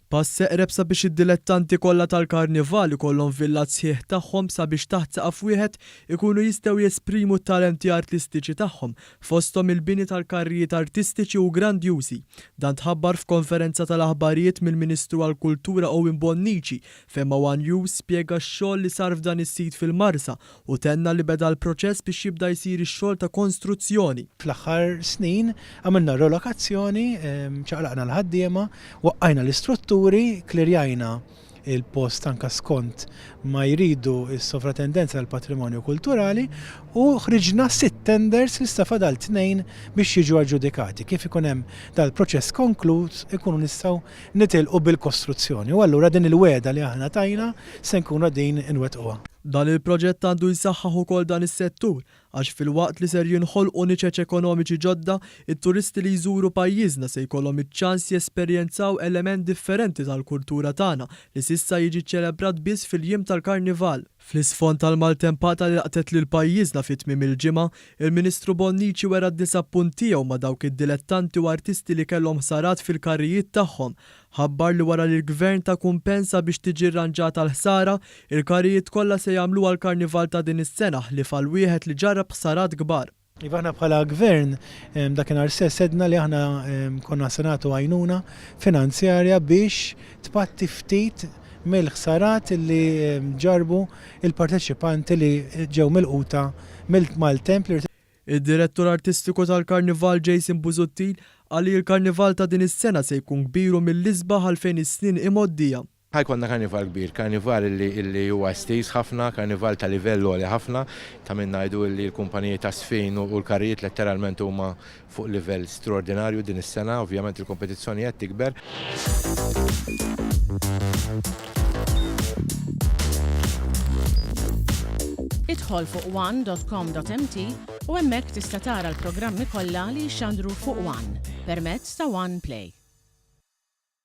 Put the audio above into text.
Pass eqreb sabiex id-dilettanti kollha tal-Karnival ikollhom villaġġ sħiħ tagħhom sabiex taħt saqaf wieħed ikunu jistgħu jesprimu t-talenti artistiċi tagħhom, fosthom il-bini tal-karrijiet artistiċi u grandjużi. Dan tħabbar f'konferenza tal-aħbarijiet mill-Ministru għall-Kultura Owen Bonnici fejn ma' one News spjega x-xogħol li sar f'dan is-sit fil-Marsa u tenna li beda l-proċess biex jibda jsir ix-xogħol ta' konstruzzjoni. Fl-aħħar snin għamilna relokazzjoni, ċaqlaqna l-ħaddiema, waqqajna l-istrutturi, klirjajna il-post anka skont ma jridu s-Sovratendenza tal-Patrimonju Kulturali u ħriġna sitt tenders li issa fadal tnejn biex jiġu aġġudikati. Kif ikun hemm dal-proċess konkluż ikunu nistgħu nitilqu bil-kostruzzjoni u allura din il-wegħda li aħna tajna se nkunu qegħdin inwettquha. Dan il-proġett għandu jsaħħaħ ukoll dan is-settur għax filwaqt li ser jinħolqu niċeċ ekonomiċi ġodda, it-turisti li jżuru pajjiżna se jkollhom iċ-ċans jesperjenzaw element differenti tal-kultura tagħna li s'issa jiġi ċċelebrat biss fil-jiem tal-Karnival. Fl-isfond tal-maltempata li laqtet lil pajjiżna fi tmiem il-ġimgħa, il-Ministru Bonnici wera d-disappunt tiegħu ma' dawk id-dilettanti u artisti li kellhom ħsarat fil-karrijiet tagħhom. Ħabbar li wara li l-Gvern ta kumpens sabiex tiġi rranġata l-ħsara, il-karrijiet kollha se jagħmluha l-Karnival ta' din is-sena ħlief għal wieħed li ġarrab ħsarat kbar. Iva aħna bħala Gvern dakinhar stess għedna li aħna konna se nagħtu għajnuna finanzjarja biex tpatti ftit mill-ħsarat li ġarrbu l-parteċipanti li ġew milquta mill-maltemp li Id-Direttur Artistiku tal-Karnival Jason Busuttil qal li l-Karnival ta' din is-sena se jkun kbir u mill-isbaħ għal fejn is-snin imgħoddija. Ħa jkollna karnival kbir, karnival illi illi huwa estiż ħafna, karnival ta' livell għoli ħafna, ta' min ngħidu illi l-kumpaniji taż-żfin u l-karrijiet letteralment huma fuq livell straordinarju din is-sena, ovvjament il-kompetizzjoni qed tikber. Idħol fuq one dot com dot mt u hemmhekk tista' tara l-programmi kollha li jixxandru fuq one permezz ta' One Play.